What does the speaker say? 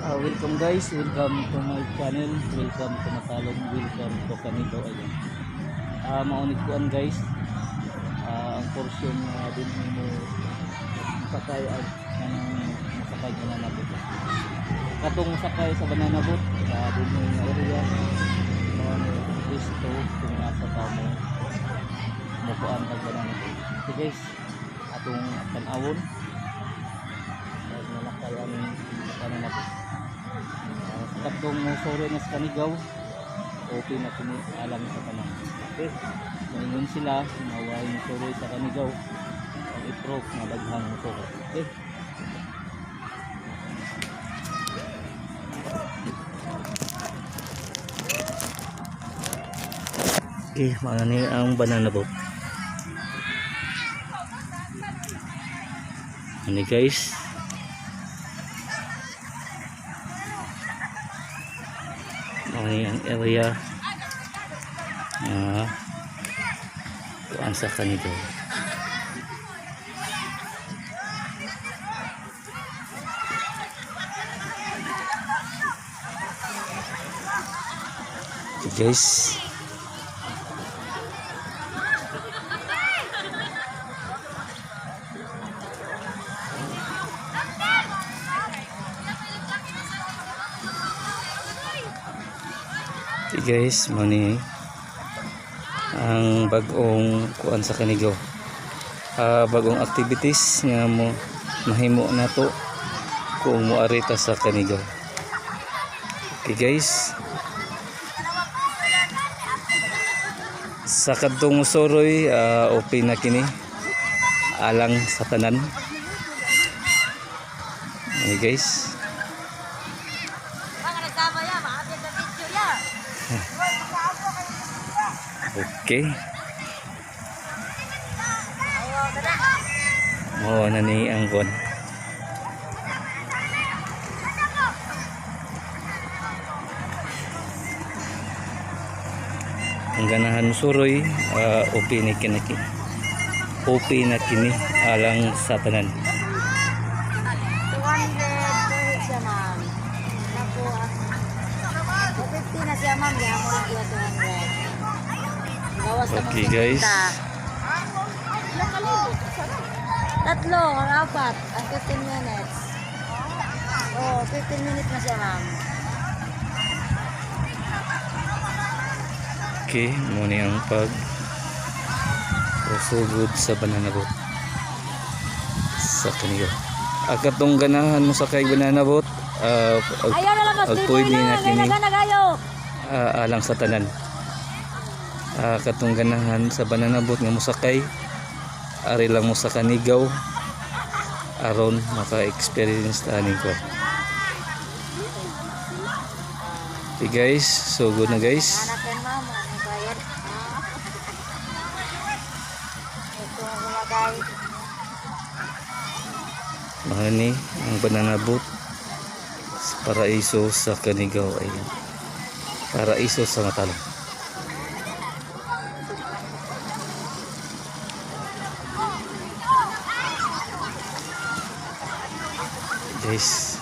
Welcome guys, welcome to my channel, welcome to Matalom, welcome to Canigao Island. Maunit kuan guys, ang portion na din mo masakay ay kanang masakay banana boat. Katong sakay sa banana boat, din mo nga area, mao ni listo kung asa ka mo mukuan kag banana boat. Okay guys, atong tan-awon kag nalakay ang banana boat. Sa katong soro na sa Canigao, okay na kini alang sa tanan. Okay. Moingon sila nga way mosuro sa Canigao. Ang i-proof nga daghang mosuro. Okay. Okay, mao ni ang banana boat. Ani guys. Mao ni ang area nga kuan sa Canigao. Okay, guys. Okay guys, mao ni ang bag-ong kuan sa Canigao. Bagong activities nga mo mahimo nato kung moari ta sa Canigao. Okay guys. Sa kadtong mosoroy, open na kini alang sa tanan. Okay guys. Mga nagsama ya, maabit na video ya. Okay. Ayo, tara. Mao na ni ang kuan. Ang ganahan suroy, open ni kinaki. Open na kini alang sa tanan. 200 per head siya, ma'am. Naku, 250 na siya, ma'am. Kaya mo lang siya 200. Gawas na Okay guys. Tatlo or apat. Ang 15 minutes. Oh, 15 minutes na siya, ma'am. Okay, mo ni ang pag sugod sa banana boat sa Canigao. Akatong ganahan mo sa kay banana boat, Ayaw na lang, mas ag libre pwede na. na kini. Ganagan kayo. Alang sa tanan. Katong ganahan sa banana boat nga mosakay, ari lang mo sa Canigao aron maka-experience ta aning ko. Okay guys, so good na guys. Anak yan, ma'am. Ano bayad? Ito ang gumagay. Mga ni ang banana boat sa paraiso sa Canigao ay paraiso sa Matalom. Guys.